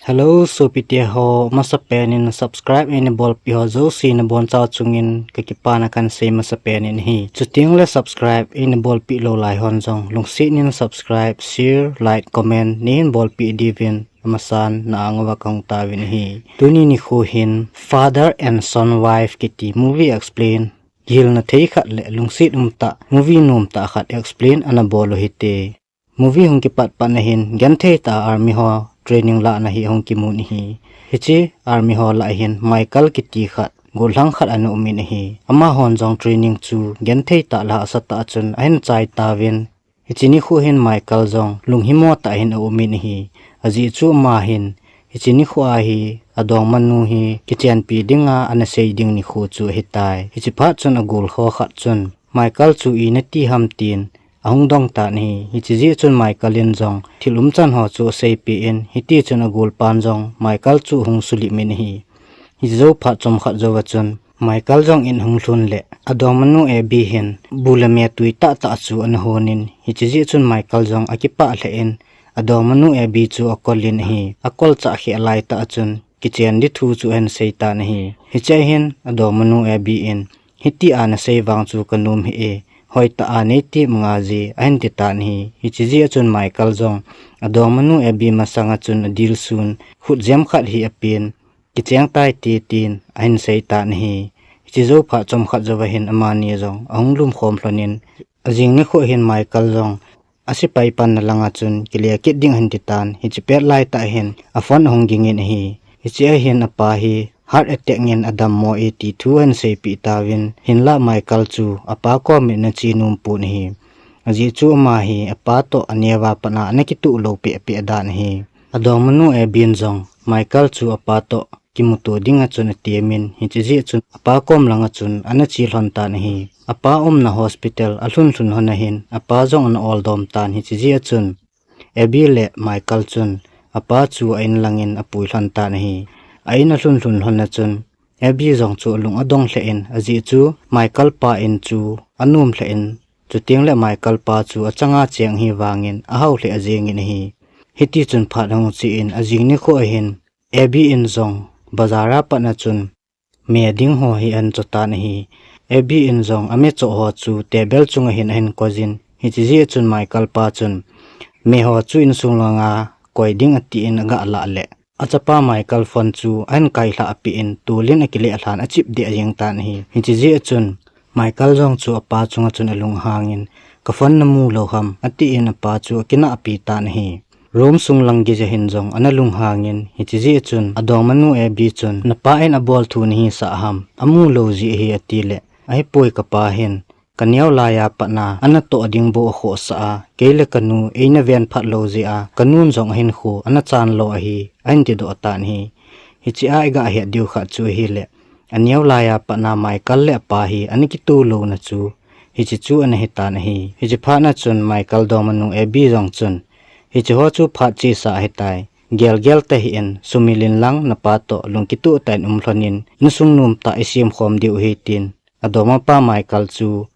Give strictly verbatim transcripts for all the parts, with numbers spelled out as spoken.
Hello, sopite ho, masapen in subscribe eina bolpeh ho jouse nabonchauva chungin kakipana kahin sei masapen in ahi. Chutengle subscribe eina bolpeh lou lai hon jong lungset in subscribe, share, like, comment neihin bolpeh diuvin amasan na-ang uva kahung tauvin ahi. Tuni nikho hin Father and Son Wife kiti movie explain, gihilna thei khat le lungset umtah, movie nomtah khat explain ana bol u hite. Movie hung kipat pat na hin genthei tah a army ho training lahna hi ahung kimun ahi. Hiche army ho lah a hin Michael kiti khat, gollhang khat ana umin ahi. Amahon jong training chu genthei tah le hahsa tah chun ahin chai tauvin, hiche nikho hin Michael jong lunghimo tah a hin aumin ahi. Ajeh chu ama hin hiche nikho a hi adongmanu hi kichenpi dinga ana sei ding nikho chu ahitai. Hiche phat chun agol ho khat chun Michael chu ina ti ham tin ahung dong tan ahi. Hiche jeh chun Michael in jong thil umchan ho chu aseipeh in, hitichun agolpan jong Michael chu ahung sulim in ahi. Hiche jou phat chomkhat jouva chun Michael jong in ahung lhun le adongmanu Abby hin bu le me tui tahtah chu ana hon in, hiche jeh chun Michael jong akipah lheh in adongmanu Abby chu akol in ahi. Akolchah kheh laitah chun kichen di thu chu ahin sei tan ahi. Hichea hin adongmanu Abby in, hitia nasei vang chu kanom hih e, hoitah a neitep ngai je, ahin ti tan ahi. Hiche jeh a chun Michael jong adongmanu Abby masanga chun adilsun, khutjem khat hi apen, kicheng tai te tin ahin sei tan ahi. Hiche jou phat chomkhat jouva hin amani jong ahung lumkhom lhon in, ajing nikho hin Michael jong asepai panna langa chun kile kit ding ahin ti tan, hiche pet laitah hin aphone ahung ging in ahi. Hichea hin apa hi heart attack in adammo e ti thu ahin seipeh tauvin, hinlah Michael chu apa kom in ana che nom pon ahi. Ajeh chu ama hi apa toh aneo a pat a ana kitoh lou pehpeh dan ahi. Adongmanu Abby in jong Michael chu apa toh kimuto dinga chun atemin, hiche jeh chun apa kom langa chun ana che lhon tan ahi. Apa umna hospital alhun lhun lhon a hin apa jong ana oldom tan, hiche jeh a chun Abby le Michael chun apa chu a-in langin apui lhon tan ahi. A-in alhun lhun lhon a chun Abby jong chu alung adong lheh in, ajeh chu Michael pa in chu anom lheh in, chutengle Michael pa chu achanga cheng ahi vangin ahao lheh ajingin ahi. Hitichun phat ahung che in, ajing nikho a hin Abby in jong bazar a pat a chun me ding ho hi ahin cho tan ahi. Abby in jong ame cho ho chu table chunga hin ahin koi jin, hiche jeh a chun Michael pa chun me ho chu insung langa koi ding atin agalah le achapa Michael phone chu ahin kailhah peh in, tolin akile lhan achip deh jeng tan ahi. Hiche jeh a chun Michael jong chu apa chunga chun alunghangin, ka phone namu lou ham, atin apa chu akinahpi tan ahi. Room sung lang geija hin jong ana lunghangin, hiche jeh a chun adongmanu Abby chun, napa in abol thu nahisah ham, amu lou jeh ahi, atile, ahipoi, kapa hin kaneo laiya pat a anatoh ding bou akhohsah a, kei le kanu eina ven phat lou jeh a kanun jong ahinkho ana chan lou ahi, ahin tidoh tan ahi. Hichea iga het diu khat chu ahile, aneo laiya pat a Michael le apa hi ana kitoh louna chu hiche chu ana hitan ahi. Hiche phat a chun Michael dongmanu Abby jong chun, hiche ho chu phat chesa ahitai, gelgel tahih in, sumil in lang napa toh lungkitoh tah in um lhon in, insung nomtah isem khom diu ahi, tin adongmapa Michael chu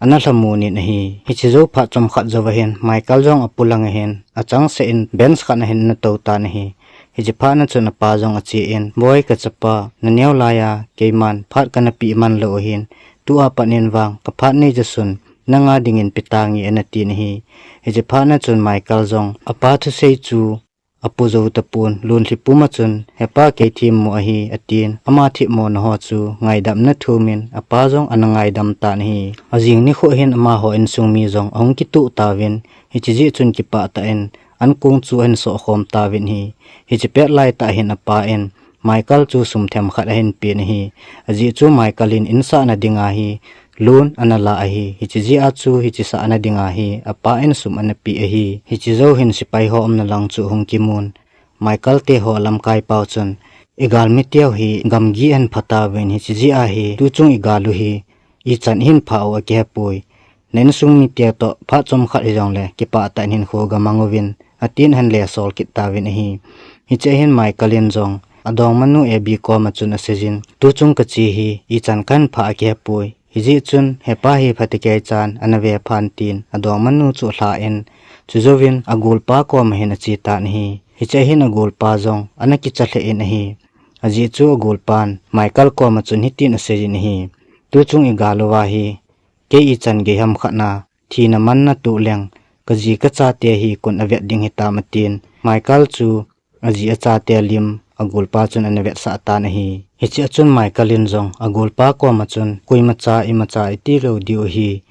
ana lhamon in ahi. Hiche jou phat chomkhat jouva hin Michael jong apolang a hin achangseh in bench khat a hin ana tou tan ahi. Hiche phat a chun apa jong achen, boi, kachapa, naneo laiya keiman phat kana peh man lou ahin, tua pat in vang kaphat neija sun nanga dingin pe tange, ana tin ahi. Hiche phat a chun Michael jong apa thusei chu apo jou tapon, lonlhi pum a chun, hepa, kei themmo ahi, atin, ama themmona ho chu ngaidamna thumin apa jong ana ngaidam tan ahi. Ajing nikho hin amaho insung mi jong ahung kitoh tauvin, hiche jeh chun kipah tah in ankong chu ahin soh khom tauvin ahi. Hiche pet laitah hin apa in Michael chu sum themkhat ahin pen ahi. Ajeh chu Michael in insahna dinga hi loan ana la ahi. Hiche jeh a chu hiche sahna dinga hi apa in sum ana pe ahi. Hiche jou hin sepai ho umna lang chu ahung kimun, Michael te ho alamkai pau chun, igalmi teu hi gamgi ahin pha tauvin, hiche jeh a hi tuchung igal u hi ichan ihin phah u akihepoi. Na insung mite toh phat chomkhat hijongle kipah tah in hinkho gamang uvin, atin ahin lesol kit tauvin ahi. Hichea hin Michael in jong adongmanu Abby koma chun aseijin, tuchung kache hi ichan kahin phah akihepoi. Hijeh chun hepa hi phatecha in ana ve phan, tin adongmanu chu alhan, chujouvin agolpa koma hin ache tan ahi. Hiche hin agolpa jong ana kicha lheh in ahi. Ajeh chu agolpan Michael koma chun hitin asei in ahi. Tuchung igal uva hi, kei ichan gei ham khat na, thina manna toh leng, kaji kachate hi koin avet ding hitam atin, Michael chu aji achate lim agolpa chun ana vetsah tan ahi. Hiche a chun Michael in jong agolpa koma chun, koimacha imacha iti lou diu ahi,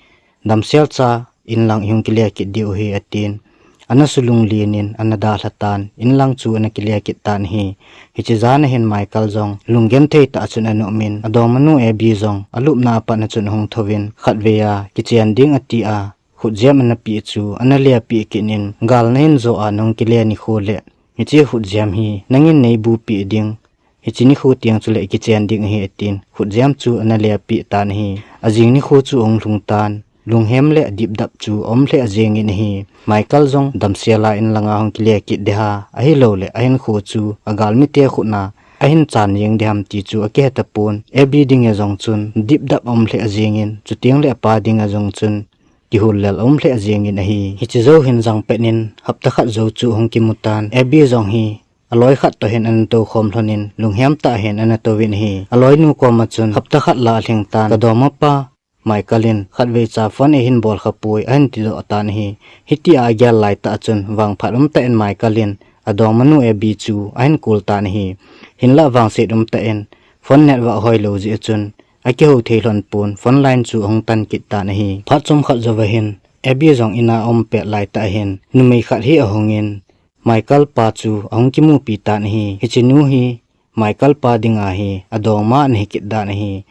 damsel cha inlang ihung kile kit diu ahi atin, ana sulung len in ana dalha tan, inlang chu ana kile kit tan ahi. Hiche jan a hin Michael jong lunggenthei tah a chun ana um in, adongmanu Abby jong alupna a pat na chun ahung thouvin, khatvei a kichen ding ati a, khutjem ana peh chu ana lepeh kit in, gal nahin jo a nahung kile nikho le hiche khutjem hi nangin neibuhpeh ding, hiche nikho teng chule kichen ding ahi atin, khutjem chu ana lepeh tan ahi. Ajing nikho chu ahung lhung tan, lunghem le dipdap chu aum lheh jeng in ahi. Michael jong damsel a inlang a hung kile kit ding ham, ahilouleh ahinkho chu agalmite khut na ahin chan jeng ding ham ti chu akihe tapon. Abby ding a jong chun dipdap aum lheh jeng in, chuteng le apa ding a jong chun kihoulim aum lheh jeng in ahi. Hiche jou hin jangpet in hapta khat jou chu ahung kimu tan, Abby jong hi aloi khat toh hin ana tou khom lhon in, lunghem tah a hin ana tou in ahi. Aloinu koma chun hapta khat lah alhing tan, kadongmapa Michael in khatvei cha phone eihin bol khapoi ahin tidoh tan ahi. Hitia agel lai tah a chun vangphat umtah in Michael in adongmanu Abby chu ahin call tan ahi. Hinlah vangset umtah in phone network hoilou jeh a chun akihou thei lhon pon, phone line chu ahung tan kit tan ahi. Phat chomkhat jou a hin Abby jong in a aum pet lai tah a hin numei khat hi ahung in, Michael pa chu ahung kimupi tan ahi. Hiche nu hi Michael pa ding ahi, adongma ana hi kit dan ahi.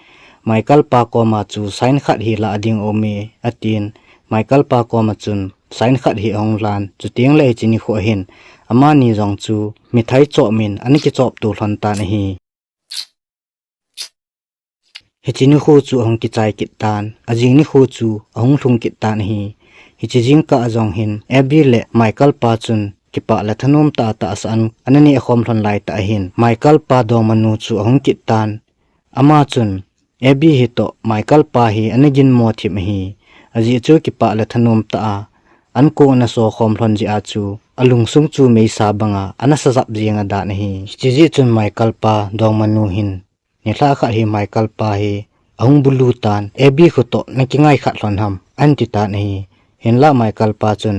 Michael pa koma chu sign khat hi lah ding aume, atin. Michael pa koma chun sign khat hi ahung lan, chuteng le hiche nikho hin amani jong chu mithai chop in ana kichop to lhon tan ahi. Hiche nikho chu ahung kichai kit tan, ajing nikho chu ahung lhung kit tan ahi. Hiche jingkah a jong hin Abby le Michael pa chun kipah le thanom tah a tahsa an ana neh khom lhon lai tah a hin Michael pa dongmanu chu ahung kit tan. Ama chun Abby hi toh Michael pa hi ana ginmo thim ahi. Ajeh chu kipah le thanom tah a an kong ana so khom lhon jeh a chu alungsung chu meisa banga ana sa jap jeng a dan ahi. Hiche jeh chun Michael pa dongmanu hin nilhah khat hi Michael pa hi ahung bulu tan, Abby khu toh na kingai khat lhon ham, ahin ti tan ahi. Hinlah Michael pa chun,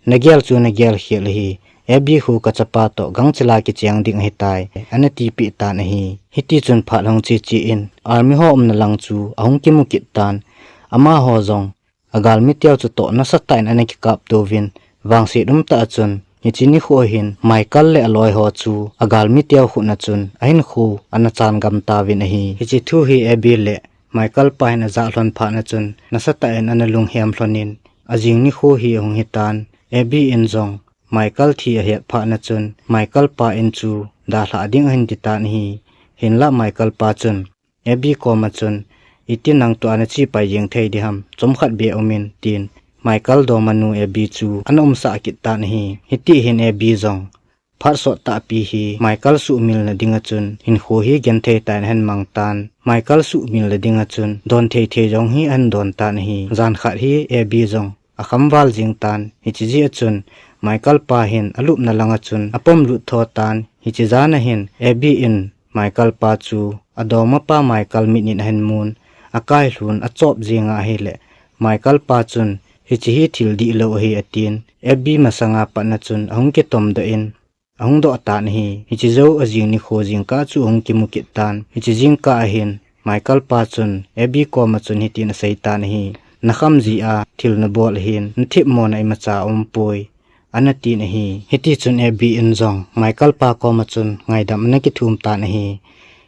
na gel chu na gel khel ahi, Abby khu ka chapa toh gangchel a kicheng ding ahitai, ana tipeh tan ahi. Hiti chun phat hung che che in, army ho umna lang chu ahung kimu kit tan, amaho jong agalmi teu chu toh nasatah in ana kikap to uvin, vangset umtah a chun, hiche nikho hin Michael le aloi ho chu agalmi teu khut na chun ahinkho ana chan gam tauvin ahi. Hiche thu hi Abby le Michael pa hin ajah lhon phat na chun, nasatah in ana lunghem lhon in, ajing nikho hi ahung hi tan. Abby in jong Michael thi ahet phat na chun, Michael pa in chu dalhah ding ahin ti tan ahi. Hinlah Michael pa chun Abby koma chun, iti nang tua na che pai jeng thei ding ham, chomkhat beh um in, tin Michael dongmanu Abby chu ana umsah kit tan ahi. Hiti hin Abby jong phat sot tahpi hi Michael suhmil na ding a chun hinkho hi genthei tah in ahin mang tan. Michael suhmil na ding a chun don thei thei jong hi ahin don tan ahi. Jan khat hi Abby jong akham val jing tan. Hiche jeh a chun Michael pa hin alupna lang a chun apom lut tho tan. Hiche jan a hin Abby in Michael pa chu adongmapa Michael mit in ahin mun, akai lhun, achop jeng a ahile, Michael pa chun, hiche hi thil dihlou ahi, atin, Abby masanga pat na chun ahung kitom doh in, ahung doh tan ahi. Hiche jou ajing nikho jingkah chu ahung kimu kit tan. Hiche jingkah a hin Michael pa chun Abby koma chun hitin asei tan ahi. Na kham jeh a thil nabol ahin, nathip mona imacha aumpoi, ana tin ahi. Hiti chun Abby in jong Michael pa koma chun ngaidam ana kithum tan ahi.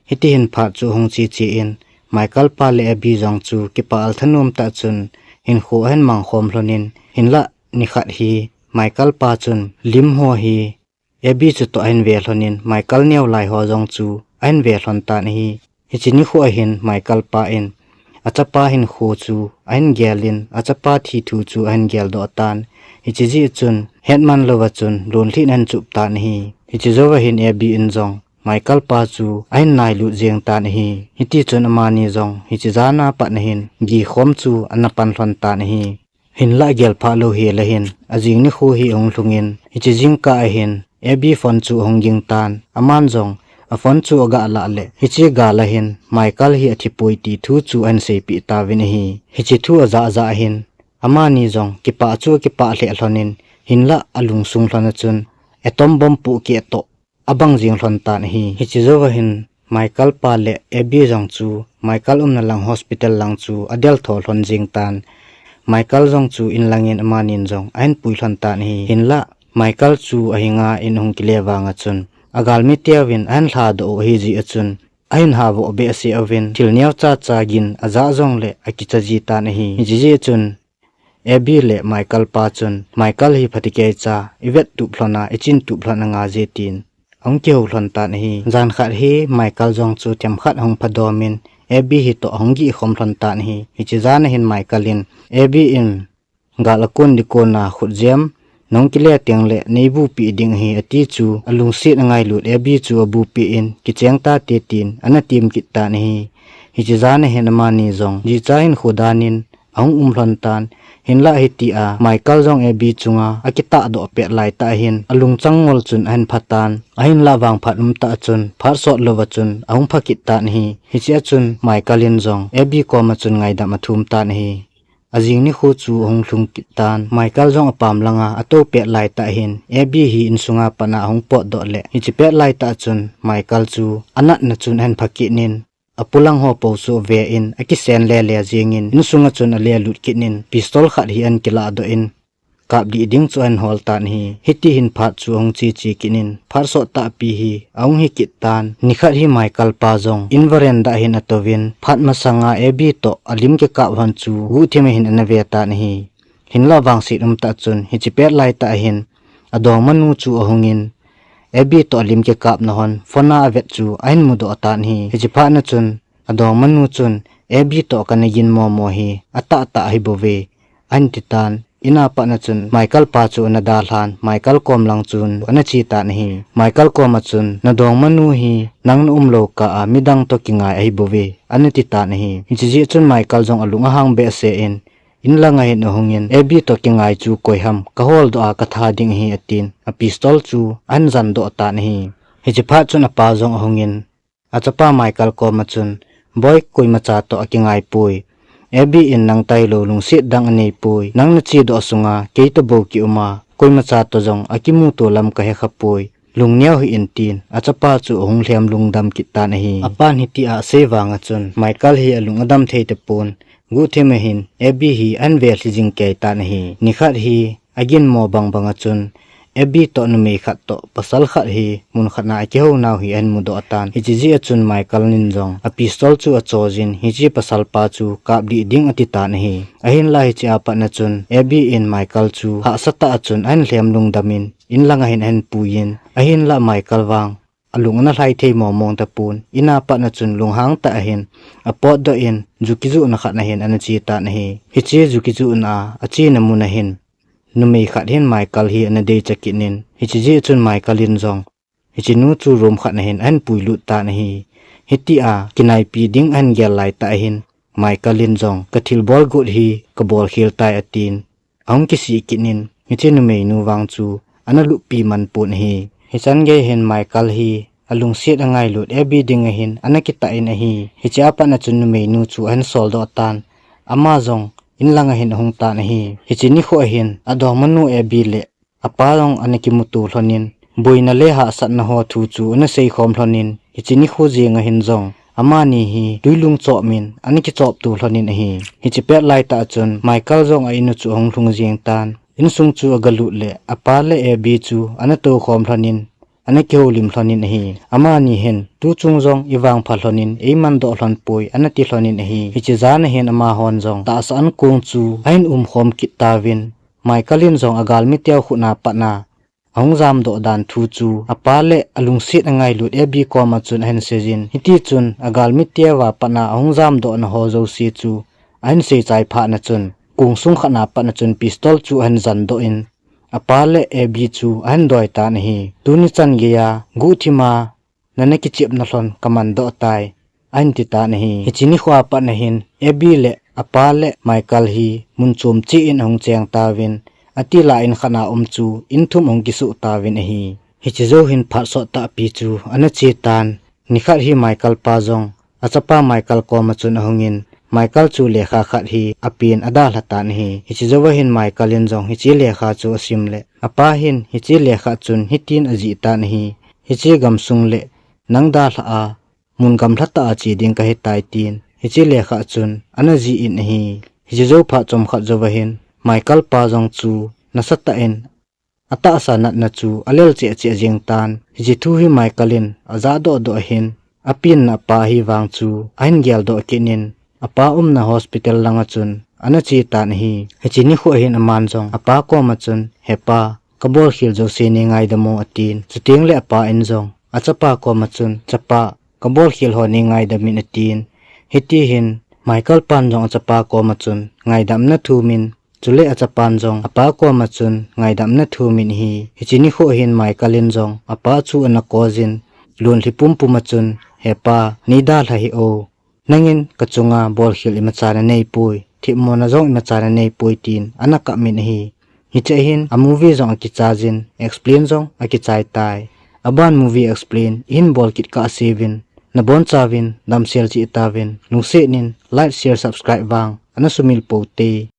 Hiti hin phat chu ahung che che in, Michael pa le Abby jong chu kipah le thanom tah chun hinkho ahin mang khom lhon in, hinlah nikhat hi Michael pa chun lim ho hi Abby chu toh ahin ve lhon in, Michael neo lai ho jong chu ahin ve lhon tan ahi. Hiche nikho a hin Michael pa in achapa hinkho chu ahin gel in, achapa thi thu chu ahin gel doh tan. Hiche jeh chun hetman louva chun lonlhin ahin chup tan ahi. Hiche jouva hin Abby in jong Michael pa chu ahin nailut jeng tan ahi. Hiti chun amani jong hiche jan a pat na hin gi khom chu ana pan lhon tan ahi. Hinlah gel phah lou hel a hin, ajing nikho hi ahung lhung in, hiche jingkah a hin, Abby phone chu ahung ging tan, aman jong a phone chu aga lah le, hiche gal a hin Michael hi athi poi ti thu chu ahin seipeh tauvin ahi. Hiche thu aja ja hin, amani jong kipah chu akipah lheh lhon in, hinlah alungsung lhon a chun atom bomb pohkeh toh abang jing lhon tan ahi. Hiche jou a hin Michael pa le Abby jong chu Michael umna lang hospital lang chu adel tho lhon jing tan. Michael jong chu in lang in amanin jong ahin pui lhon tan ahi. Hinlah Michael chu ahinga in ahung kile vang a chun, agalmi teuvin ahin lhadoh u ahi jeh a chun, ahin havoh behseh uvin, thil neocha cha gin aja jong le akicha ji tan ahi. Hiche jeh a chun Abby le Michael pa chun, Michael hi phatecha ivet tup lhon a, ichin tup lhon anga je tin ahung kihou lhon tan ahi. Jan khat hi Michael jong chu themkhat ahung phadom in, Abby hi toh ahung gih khom lhon tan ahi. Hiche jan a hin Michael in, Abby in gal akon ding kon a khutjem nahung kile teng le neibupi ding ahi, ati chu alungset angailut Abby chu abupi in, kicheng tate tin ana tim kit tan ahi. Hiche jan a hin amani jong jicha hinkho dan in ahung um lhon tan. Hinlah hitia Michael jong Abby chunga akitahdoh pet laitah a hin alungchang ngol chun ahin pha tan. Ahinlah vangphat umtah a chun phat sot louva chun ahung pha kit tan ahi. Hiche a chun Michael in jong Abby koma chun ngaidam athum tan ahi. Ajing nikho chu ahung lhung kit tan. Michael jong apam langa atou pet laitah a hin Abby hi insunga pat a ahung potdoh le, hiche pet laitah a chun Michael chu anatna chun ahin pha kit in, apolang ho po chu ave in, akisen lele jing in, insunga chun ale lut kit in, pistol khat hi ahin kiladoh in, kap dih ding chu ahin hol tan ahi. Hiti hin phat chu ahung che che kit in, phat sot tahpi hi ahung hi kit tan. Nikhat hi Michael pa jong in veranda a hin atouvin, phat masanga Abby toh alim kikap lhon chu guhthim a hin ana ve tan ahi. Hinlah vangset umtah chun hiche pet laitah a hin adongmanu chu ahung in, Abby toh alim kikapna hon phone a avet chu ahin mudoh tan ahi. Hiche phat na chun adongmanu chun, Abby toh kana gin momo hi atahtah ahi bouve, ahin ti tan. In a pat na chun Michael pa chu ana dalhan, Michael kom lang chun ana che tan ahi. Michael koma chun, nadongmanu hi nang na umlou kah a midang toh kingai ahi bouve, ana ti tan ahi. Hiche jeh chun Michael jong alung ahang behseh in, in langa hin ahung in, Abby toh kingai chu koi ham, kaholdoh a katha ding ahi, atin, apistol chu ahin jandoh tan ahi. Hiche phat chun apa jong ahung in, achapa Michael koma chun, Boi, koimacha toh akingai poi. Abby in nang tailou lungset dang anei poi. Nang nachedoh sunga kei toh bou kium a, koimacha toh jong akimuto lam kahe kha poi. Lungneo hih in, tin achapa chu ahung lhem lungdam kit tan ahi. Apan hitia asei vang a chun Michael hi alung adam thei tapon, guhthim a hin Abby hi ahin velhi jing kei tan ahi. Nikhat hi aginmo bang bang a chun Abby toh numei khat toh pasal khat hi mun khat na akihou nau hi ahin mudoh tan. Hiche jeh a chun Michael in jong apistol chu acho jin, hiche pasal pa chu kap dih ding ati tan ahi. Ahinlah hiche a pat na chun Abby in Michael chu hahsa tah a chun ahin lhem lungdam in, in langa hin ahin pui in, ahinlah Michael vang alung ana lhai thei momong tapon, in a pat na chun lunghang tah a hin apotdoh in, ju kijuhna khat na hin ana che tan ahi. Hiche ju kijuhna a achena mun a hin numei khat hin Michael hi ana deicha kit in, hiche jeh a chun Michael in jong hiche nu chu room khat na hin ahin puilut tan ahi. Hitia kinaipi ding ahin gel laitah a hin Michael in jong, kathilbol got hi kabol khel tai, atin, ahung kisih kit in, hiche numeinu vang chu ana luppi man pon ahi. Hichan gei hin Michael hi alungset angailut Abby ding a hin ana kitah in ahi. Hiche a pat na chun numeinu chu ahin soldoh tan, ama jong in langa hin ahung tan ahi. Hiche nikho a hin adongmanu Abby le apa jong ana kimuto lhon in, boina le hahsatna ho thu chu ana seikhom lhon in, hiche nikho jeng a hin jong amani hi tuilung chop in ana kichopto lhon in ahi. Hiche pet laitah a chun Michael jong a in u chu ahung lhung jeng tan, insung chu agalut le apa le Abby chu ana toukhom lhon in, ana kihoulim lhon in ahi. Amani hin tuchung jong ivangpha lhon in, eimandoh lhon poi, ana ti lhon in ahi. Hiche jan a hin amahon jong tahsa ankong chu ahin umkhom kit tauvin, Michael in jong agalmi teu khut na pat na ahung jamdoh dan thu chu apa le alungset angailut Abby koma chun ahin seijin, hiti chun agalmi teu a pat na ahung jamdohna ho jouse chu ahin seichai phat na chun, kong sung khat na pat na chun pistol chu ahin jandoh in, apa le Abby chu ahin doi tan ahi. Tuni chan geiya guhthim a nana kichepna lhon kamandoh tai, ahin ti tan ahi. Hiche nikho a pat na hin Abby le apa le Michael hi mun chom cheh in ahung cheng tauvin, ati la in khat na um chu in thum ahung kisuh tauvin ahi. Hiche jou hin phat sot tahpi chu ana che tan, nikhat hi Michael pa jong achapa Michael koma chun ahungin, Michael chu lekha khat hi apen adalha tan ahi. Hiche jouva hin Michael in jong hiche lekha chu asim le, apa hin hiche lekha chun hitin ajih tan ahi. Hiche gamsung le nang dalha a, mun gamlha tah a che ding kahitai tin, hiche lekha chun ana jih in ahi. Hiche jou phat chomkhat jouva hin, Michael pa jong chu nasatah in atahsa natna chu alel cheh cheh jeng tan. Hiche thu hi Michael in ajah doh doh ahin, apenna apa hi vang chu ahin geldoh kit in, apa umna hospital langa chun ana che tan ahi. Hiche nikho hin aman jong apa koma chun, He pa, kabolkhel jouse nei ngaidam o, atin. Chuteng le apa in jong achapa koma chun, Chapa, kabolkhel ho nei ngaidam in, atin. Hiti hin Michael pan jong achapa koma chun ngaidamna thumin, chule achapan jong apa koma chun ngaidamna thumin ahi. Hiche nikho hin Michael in jong apa chu ana kou jin, lungthim pumpum a chun, He pa, nei dalha hih o. Nangin kachunga bolkhel imacha nanei poi, themmona jong imacha nanei poi, tin ana kap min ahi. Hiche hin a movie jong akichai jin, explain jong akichai tai. Aban movie explain ihin bol kit kah seuvin, nabonchauvin damsel cheh tauvin, lungset in like, share, subscribe vang ana sumil pou te.